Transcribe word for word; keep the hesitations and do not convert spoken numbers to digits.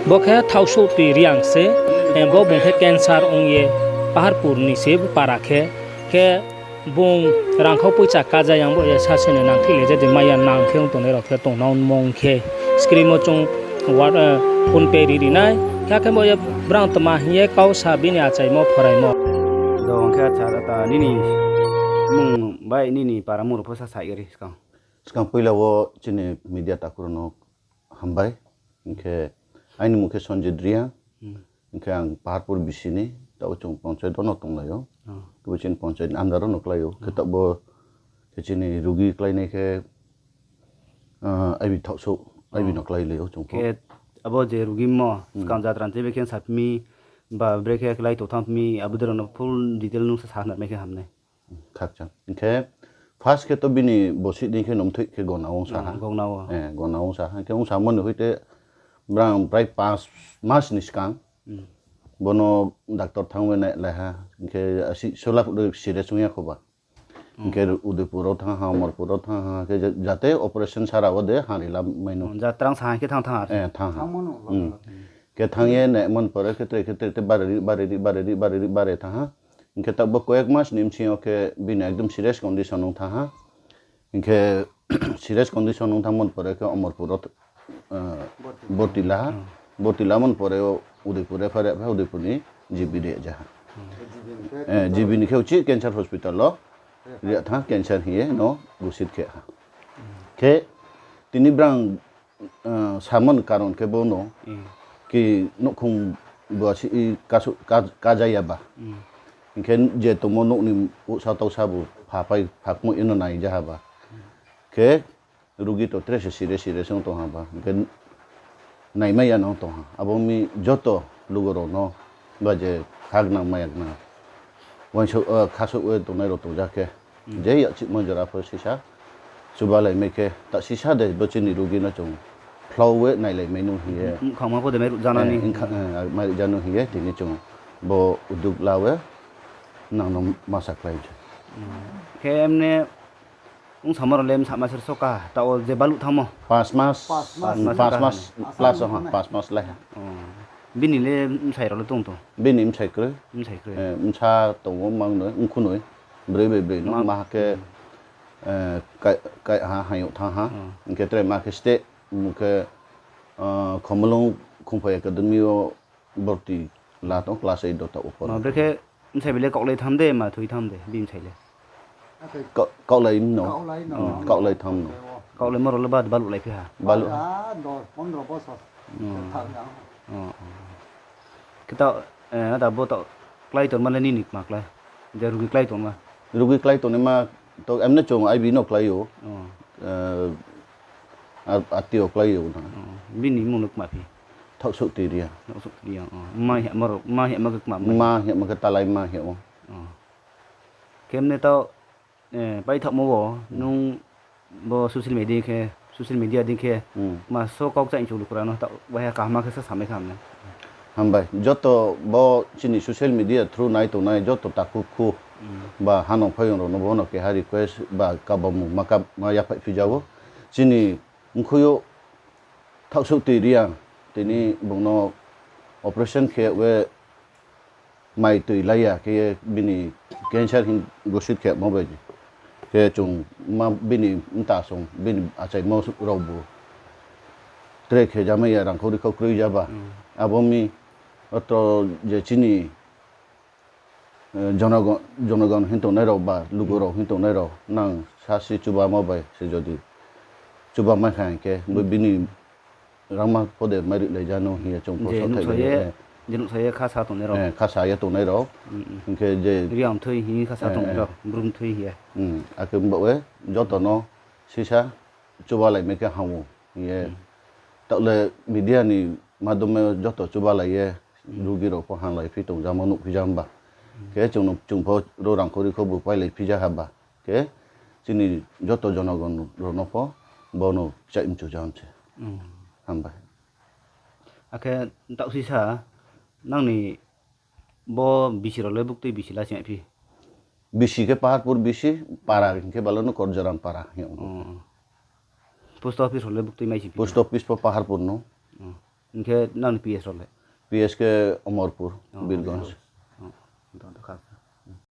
Bo khe Thaohsouh Tui Reang se, bo bung khe cancer ong ye Paharpur ni se para khe, khe bung rangkhau poicha kaja yang bo ye sase ni nangthih le je de maya nang khe ong tongnai rao khe tong nang mong khe screen wo chung PhonePe ri ri nai. Khe akhe bo ye brang tma hing ye kau sa bini achaimo phoraimo. Do hing khe acha rata nini mung bai nini para mung rao pho sa sa ye ri skang. Skang poila wo chini media takhu rao no hambai. Hing khe aini mung khe Sanjit Reang. Hing khe ang Paharpur bisi ni, taoh chung panchayat wo no tonglai ou. Kebo chini panchayat ni under wo no klái ou. Khe taoh bo khe chini rugi kláinai khe, aibi Thaohsouh, aibi no kláilai ou chung pho. Khe abo je rugi mo, skang jatra ni tei bai khe saphi mi, ba brekhe klái tong thanng phi mi, abo dei rao no full detail nung sa sa nai mai khe ham nai. Khakchang. Hing khe first khe to bini bosi dei khe no mthoih khe gona ong sa ha. Gona ong sa ha. Hing khe ong samo ni hoite brang prai panch mas ni skang. Bo no doctor thanng ye nailai ha. Hing khe asi sola phuh de serious ong ya kho ba. Hing khe Udaipur wo thanng ha, Amarpur wo thanng ha, khe jate operation sara wo de hamri la mai no. Jatra ong sa ha khe thanng thanng ha. Khe thanng ye naimo ni pore khe tre khe tre te bare ri, bare ri, bare ri, bare ri, bare thanng ha. Hing khe taoh bo koyek mas ni bsing yo khe bini ekdom serious condition ong thanng ha. Hing khe serious condition ong thanngmo ni pore khe Amarpur wo, borti la ha. Borti lamo ni pore Udaipur refer khe, Udaipur ni GB ri ja ha. GB ni khe uchih cancer hospital wo ri thanng, cancer hing ye no gosit khe ha. Khe tini brang samo ni karon khe bo no ki nouhkhong bo si kaja ya ba. Hing khe je tongmo nouh ni usa tausa bu phapai phakmo ye no nai ja ha ba. Khe rugi to tre se serious serious ong tong ha ba. Hing khe naimai ya no tong ha. Abo mi joto lugo rao no ba je khagnang maiya gnang, uaingsouh, khasouh ye tongnai rao tong ja khe, je yakchihmo jora pho sisa chubalai mai khe, ta sisa de bo chini rugi no chung phlao ye nailai mai nung hing ye, mkhangma pho de mai ruh ja nani, mai ruh ja nung hing ye tini chung bo uddog la ye nang no ma sakhlai se. Khe emne ong samo rao le bsa ma se soka, taoh wo je baluh thanngmo? Panch mas, panch mas plus ha, panch mas lai ha. Bini le bsai rao le tong tong? Bini bsai kroi. Bsa tong ou, mang noi, mkhu noi, broi bai broi no, maha khe kaiha haing yo thanng ha, hing khe tre ma khe steh, mung khe Khumulwng Khumphoi Academy yo borti la tong, class eight do taoh wo pore. Brekhe bsai bai le kaohlai tham de, ma thoi tham de, bini bsai le? Kaohlai no, kaohlai tham no. Kaohlaimo rao le ba baluh laiphi ha? Baluh. Khe taoh, ada bo taoh klái tongma le nini kma klái? Je rugi klái tongma? Rugi klái tongnaima to emne chung I B no klái ou. Atio klái ou na. Bini mung no kma phi? Thaohsouh Tui Reang. Mma hingma khe kma, mma hingma khe Talai mma hing ou. Khe emne taoh, paithaohmo wo nung bo social media khe, social media dei khe, ma so kau kchaih chung lukura no taoh waiha kaham khe sa samai khe ham nai. Hambai, joto bo chini social media through nai tongnai joto takhu khu ba hanong phaiyong rao no bo no keha request ba kabamung ma yaphaihphi ja ou. Chini mkhui yo Thaohsouh Tui Reang, tini bung no operation khe ye mai toi lai ya khe ye bini cancer hing gosit khemo bai khe chung bini mta song, bini achaimo raobu tre khe jamai ya, rangkhou rikhou kroi ja ba. Abo mi oto je chini jonogon hing tongnai rao ba lugo rao hing tongnai rao nang sasi chubamo bai se jodi chubamai kha hing khe bo bini rangma pho de mai rilai ja no hing ye chung pho sa ye, khasa ye tongnai rao hing khe je Reang thoi hing ye khasa tongnai rao, Bru thoi hing ye. Akhe baoh ye joto no sisa chubalai mai khe ham ou hing ye. Taoh le media ni madhyome joto chubalai ye rugi rao pho hamlaiphi tongjamo nuhphi ja himba. Khe chung pho ro rangkhou rikhou bu pailaiphi ja haba. Khe chini joto jonogon rao no pho bo no kchaih mchu ja ham se. Hambai. Akhe taoh sisa nang ni bo bisi rao le buktui bisi la sing phi? Bisi khe Paharpur bisi, para hing khe balo no Korjoram para hing ou. Post office rao le buktui mai sing phi? Post office pho Paharpur no. Hing khe nang ni P S rao le? P S khe Omorpur, Birganj.